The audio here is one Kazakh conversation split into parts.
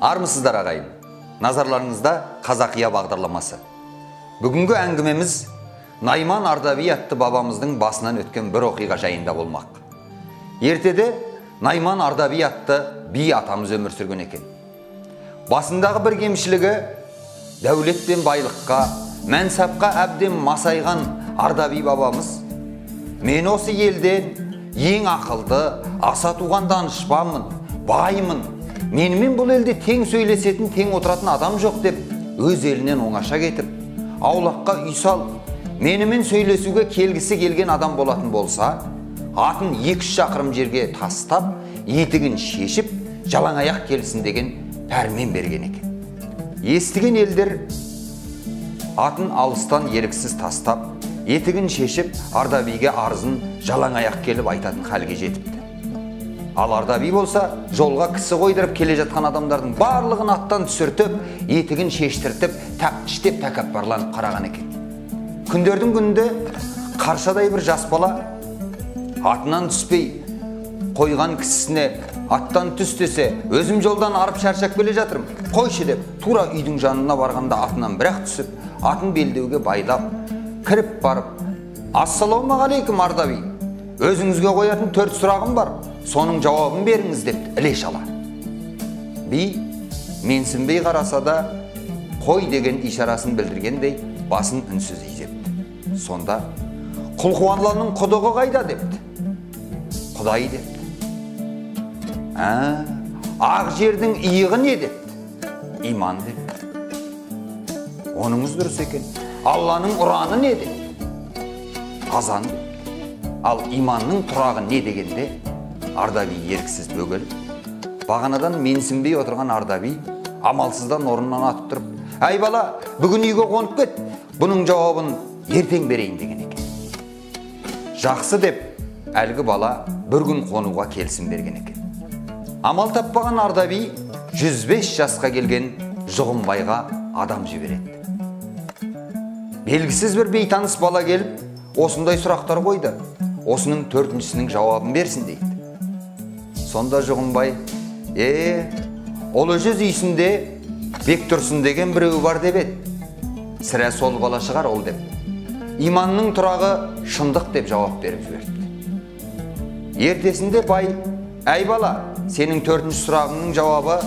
Армысыздар, ағайын. Назарларыңызда Қазақия бағдарламасы. Бүгінгі әңгімеміз Найман Ардаби атты бабамыздың басынан өткен бір оқиға жайында болмақ. Ертеде Найман Ардаби атты би атамыз өмір сүрген екен. Басындағы бір кемшілігі дәулет пен байлыққа, мәнсапқа әбден масайған Ардаби бабамыз мен осы елден ең ақылды, аса туған данышпанмын, баймын, менімен бұл елде тең сөйлесетін, тең отыратын адам жоқ деп өз елінен оңаша кетіп, аулаққа үй салып, менімен сөйлесуге келгісі келген адам болатын болса, атын 2-3 шақырым жерге тастап, етігін шешіп, жалаң аяқ келсін деген пәрмен берген екен. Естіген елдер атын алыстан еріксіз тастап, етігін шешіп, Ардабиге арызын жалаң аяқ келіп айтатын халге жетіпті. Ал Ардаби болса, жолға кісі қойдырып келе жатқан адамдардың барлығын аттан түсіртіп, етігін шештіртіп, тәптіштеп тәкаппарланып қараған екен. Күндердің күнінде қаршадай бір жас бала атынан түспей қойған кісісіне аттан түс десе, өзім жолдан арып шаршап келе жатырмын, қойшы деп тура үйдің жанына барғанда атынан бірақ түсіп, атын белдеуге байлап, кіріп барып, «Ассалаумағалейкум, Ардаби, өзіңізге қоятын 4 сұрағым бар, соның жауабын беріңіз» деп іле шала. Би менсінбей қараса да, қой деген ишарасын білдіргендей басын үнсіз изепті. Сонда «Құлқуанланың құдығы қайда?» депті. «Құдай» депті. «Ақ жердің иығы не?» депті. «Иман» депті. «Оныңыз дұрыс екен. Алланың ұраны не?» депті. «Азан» депті. Ал иманның тұрағы не дегенде Ардаби еріксіз бөгеліп, бағанадан менсінбей отырған Ардаби амалсыздан орнынан атып тұрып, «Әй бала, бүгін үйге қонып кет, бұның жауабын ертең берейін» деген екен. Жақсы деп әлгі бала бір күн қонуға келісім берген екен. Амал таппаған Ардаби 105 жасқа келген Жұғымбайға адам жібереді. Белгісіз бір бейтаныс бала келіп, осындай сұрақтар қойды. Осының 4-шісінің жауабын берсін дейді. Сонда Жұғымбай, ұлы жүз үйсінде Бектұрсын деген біреу бар деп еді. Сірә сол бала шығар ол деп. Иманның тұрағы шындық деп жауап беріп жіберді. Ертесінде бай, «Әй бала, сенің 4-ші сұрағыңның жауабы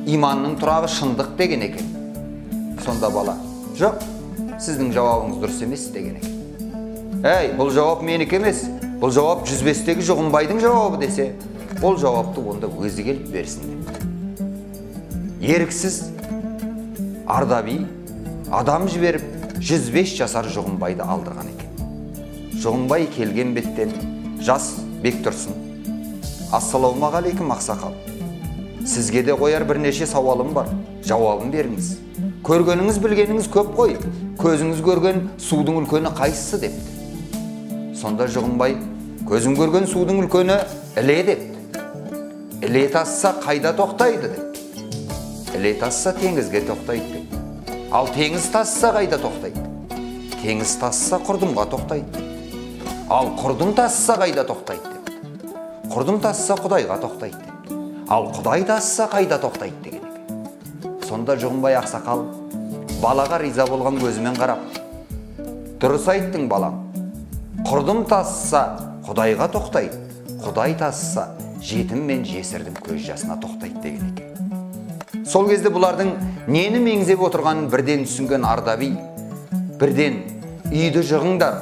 иманның тұрағы шындық деген екен». Сонда бала, «Жоқ, сіздің жауабыңыз дұрыс емес» деген екен. «Әй, бұл жауап менікі емес, бұл жауап 105-тегі Жұғымбайдың жауабы» десе, ол жауапты онда өзі келіп берсін депті. Еріксіз Ардаби адам жіберіп 105 жасар Жұғымбайды алдырған екен. Жұғымбай келген беттен жас Бектұрсын, «Ассалаумағалейкум, ақсақал. Сізге де қояр бірнеше сауалым бар, жауабын беріңіз. Көргеніңіз білгеніңіз көп қой, көзіңіз көрген судың үлкені қайсысы?» депті. Сонда Жұғымбай, «Көзім көрген судың үлкені іле» депті. «Іле тасса қайда тоқтайды?» депті. «Іле тасса теңізге тоқтайды» депті. «Ал теңіз тасса қайда тоқтайды?» «Теңіз тасса құрдымға тоқтайды». «Ал құрдым тасса қайда тоқтайды?» депті. «Құрдым тасса Құдайға тоқтайды» депті. «Ал Құдай тасса қайда тоқтайды?» деген екен. Сонда Жұғымбай ақсақал балаға риза болған көзімен қарап, «Дұрыс айттың, балам. Құрдым тасса Құдайға тоқтайды, Құдай тасса жетім мен жесірдің көз жасына тоқтайды» деген екен. Сол кезде бұлардың нені меңзеп отырғанын бірден түсінген Ардаби, бірден «Үйді жығыңдар,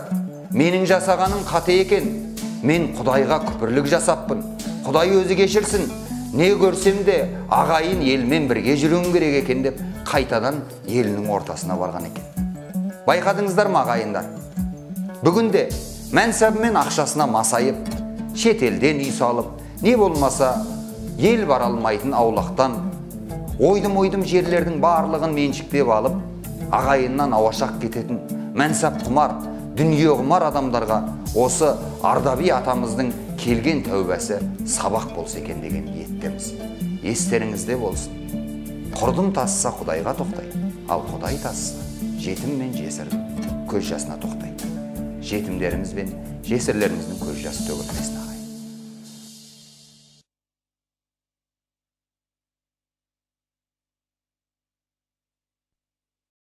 менің жасағаным қате екен, мен Құдайға күпірлік жасаппын, Құдай өзі кешірсін, не көрсем де ағайын елмен бірге жүруім керек екен» деп қайтадан елінің ортасына барған екен. Байқадыңыздар ма, ағайындар? Бүгінде мәнсабы мен ақшасына масайып, шетелден үй салып, не болмаса ел бара алмайтын аулақтан ойдым-ойдым жерлердің барлығын меншіктеп алып, ағайыннан ауашақ кететін мәнсап құмар, дүние құмар адамдарға осы Ардаби атамыздың келген тәубасы сабақ болса екен деген ниеттеміз. Естеріңізде болсын. Құрдым тасса Құдайға тоқтайды, ал Құдай тасса жетім мен жесірдің көз жасына тоқтайды. Жетімдеріміз бен жесірлеріміздің көз жасы төгілмесін.